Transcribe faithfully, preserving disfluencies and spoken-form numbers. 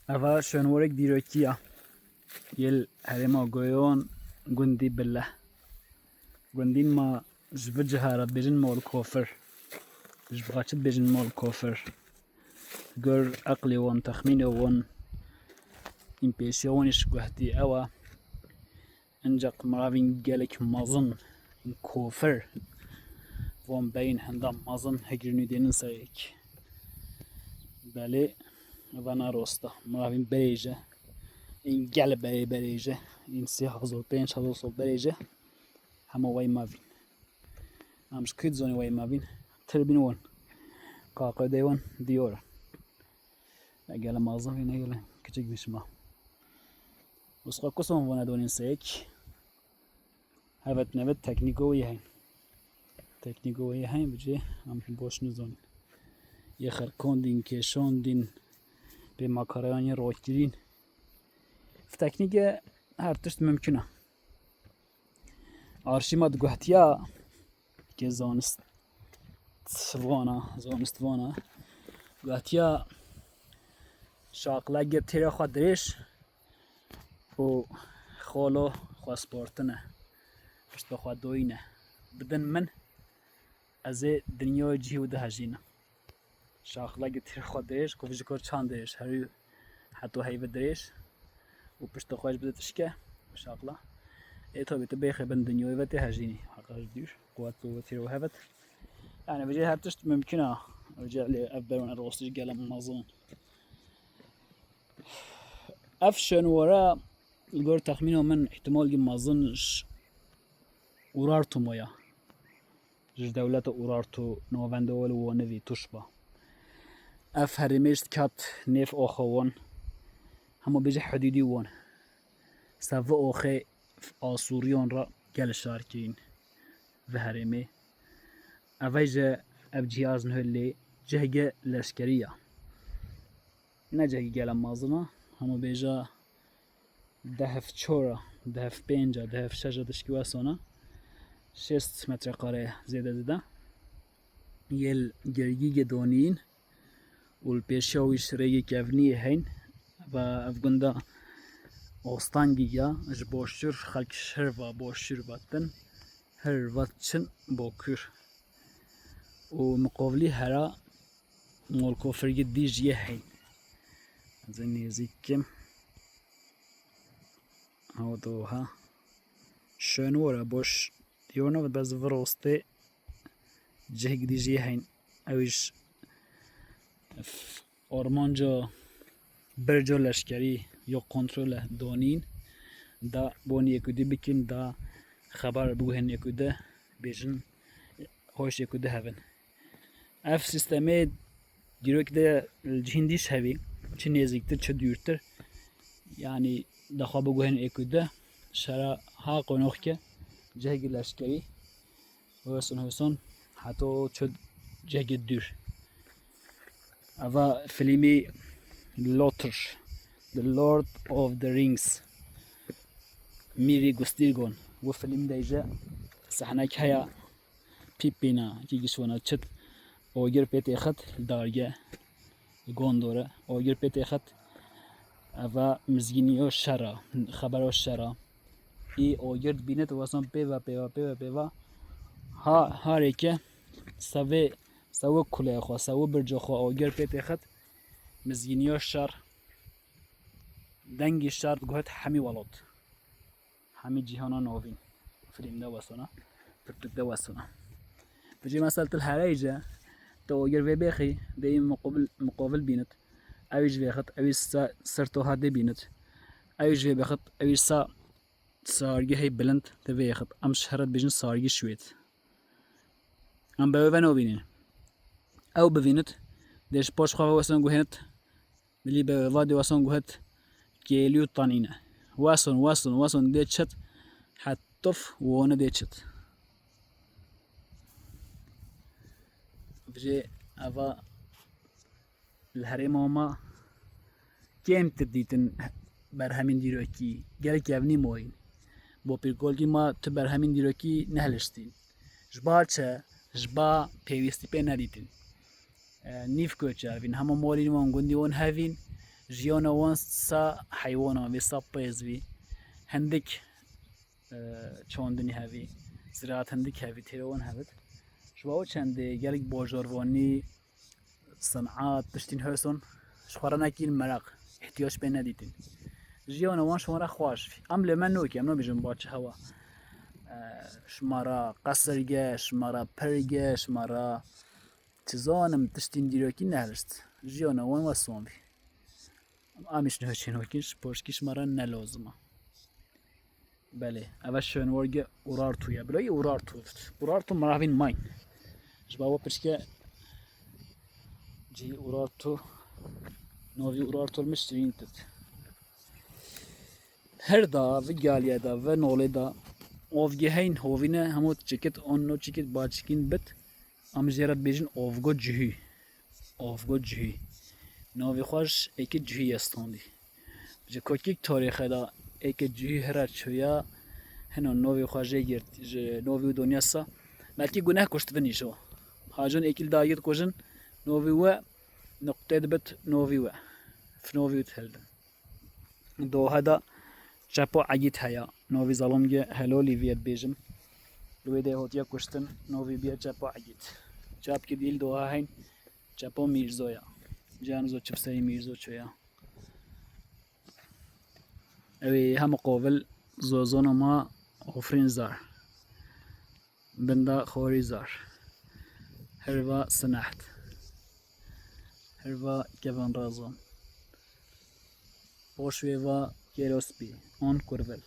Eva şonwarek dîrokî ya yê li herêma Goyon, gundî Bile. Gundîn ma ji vî ciha re bêjin Molkofir. Ji vî çi dibêjin Molkofir? Gor eqlê wan, texmînê wan, în pêşiya wan îş guhetî ew e. Ancak miravên gelek mezin, kofir, van beyên henda mezin hegirînî dênin serek. Belê, eva ne rosta. Miravên berêje, în gel berê berêje, în sê hezar, pênc hezar sal berêje, hema wey mevîn. Em ji kî dizanî wey mevîn? Tirbîn wan, qaqedê wan diyar e. Ne gele mezin vî, ne gele kiçik vî şima. Usqa kusan vana donên sek. Hevet nevet teknîko wî heyn. Teknîko wî heyn bicê em boş nizon. Yê xerkondîn, kêşondîn, pê makarayan yê rokirîn. Ev teknîke her tişt mimkun e. Arşîma diguhtiya ke zanist vana, zanist vana. Guhtiya şaqlege têra xwe dirêj û xolo xwe sportine, pişta xwe doyine. Bidin min, ez ê dinyayê cihê wî de hejînim. Şaqlege têra xwe dirêj, ku ji kor çand dirêj, herî heto heyve dirêj û pişta xwe ji bide tişke, şaqla. Ê tabi tu bêxê bin dinyayê ve tê hejînî, heqa ji dûr, quwet û têra hevet. Yani vêjê her tişt mimkun e. Vêjê lê ev berwan rostî gele mezin. Ev şenwara li gor texmîna min îhtimalkî mezin ji Urartu maya. Ji dewleta Urartu navenda wê li Wanê vî tuşba. Ev herêmê ji dikat nêv oxa wan. Hema bêje hidûdî wan. Sev vê oxê Asûriyan re gel şar kirîn. Vê herêmê. Evey ji ev cihaz niho lê cihge leşkerî ya. Ne cihgî gele mezin e, hema bêje deh heft çor e, deh heft pênc e, deh heft şeş e, dişkî wesona. Şêst metrekare zêde zêde. Yê li girgîgê donîn û li pêşiya wî ji rêgê kevniyê heyn. Ve ev gunda Ostangî ya, ji boşûr xelk ji her va boşûr ve tin, her va çin bokûr. Û miqovilî hera Molkofirgî dî jî yê heyn. Ez ê nêzîk kim. Ew doha. Şenwar e, boş diyar nabit, bes vê rostê cihek dî jî yê heyn. Ew îş f-, armanca birca leşkerî ya kontrole donîn da bonî yekûdî bikin, da xeber biguhin yekûde, bêjin hoş yekûde hevin. Ev sîstemê dîrok de li cihên dî ji hevî, çi nêzîktir, çi dûrtir, yanî daxwa biguhin êkû de, şera ha qonoxke cihgî leşkerî, hoson hoson heto çi cihgî dûr. Eva filmî Lotr, The Lord of the Rings, Mîrî Gustîrgon. Wi film de jî sehnek heya. Pîpîna, kî gişwana çit, ogir pê têxit li darge, li Gondor e, ogir pê têxit, eva mizgîniyo şera, xebero şera. Î ogir dibînit, wesan pê ve, pê ve, pê ve, pê ve. Ha, harêke, sevê, sewi kulê xwe, sewi birco xwe, ogir pê têxit, mizgîniyo şer, dengî şer diguhit hemî welat. Hemî cîhana navîn. Film de wesona, pirtûk de wesona. Vêcî mesela tu li hereyê jî, tu ogir vê bêxî, dê yî muqobil-, muqovil bînit. Ew jî vêxit, ew jî sa-, ser toha dê bînit. Ew jî vê bêxit, ew jî sa sargî hey bilind, te vê yêxit. Em ji here dibêjin sargî şwêt. Em be wê ve nabînin. Ew bivînit, dê ji paş xwe ve weson guhênit. Milî be va dê weson guhet kêlî û tanîne. Weson, weson, weson dê çit, hetof wone dê çit. Vijê eva li herêma ma kêmtir dîtin berhemên dîrokî, gelek ev nî moyîn. Bo pîrkolkî ma tu berhemên dîrokî nehliştîn. Ji ba çi? Ji ba pêwîstî pê nedîtin. E, nîv koçavîn, hema molîn wan gundî wan hevîn, Jiyana wan sa heywanan vî, sa pêz vî. Hindik, e, çandinî hevî, ziraat hindik hevî, têra wan hevit. Ji bo çendê gelek bajarvanî, senat, tiştîn hewson, ji xwe re nekîn meraq, ihtiyac pê nedîtin. Jiyana wan ji wan re xweş vî. Em lê me nokî, em nabêjin baçi hewa. E, ji me re qesir ge, ji me re pir ge, ji me re çi zanim tiştîn dîrokî nehişt. Jiyana wan we son vî. Em îş nehişên wekî ji poşkî ji me re ne lozim e. Belê, eve şenwarge Urartu ye. Bilayî Urartu. Urartu miravîn mayn. Ji bo we pirsîke cî Urartu, novî Urartu min şirîn tit. Her da, vi galiye da, ve nolê da, ovge heyn hovîne, hemû çikit, onno çikit, baçikîn bit. Em jê re dibêjin ovgo cihî. Ovgo cihî. Novî xwe ji êkê cihî ye standî. Ji kokîk tarîxe de êkê cihî here çûya, hino novî xwe jê girt, ji novî û donya sa. Belkî guneh kuştibin îşo. Hacin êkîl dagî dikujin, novî we nuqtê dibit novî we. Fi novî û dihildin. Dohe de çepo egît heya. Novî zalim ge helolî viye dibêjim. Li wê de hotiye kuştin, novî biye çepo egît. Çapkî dîl doha heyn, çepo mîrzo ya. Cihanizo çipseyî mîrzo çoya. Ew ê hemû qovil zozona ma hofrîn zar. Binda xorî zar. Herva sineht. Herva kevan razon. Poş wê va kêrospî, on kurvil.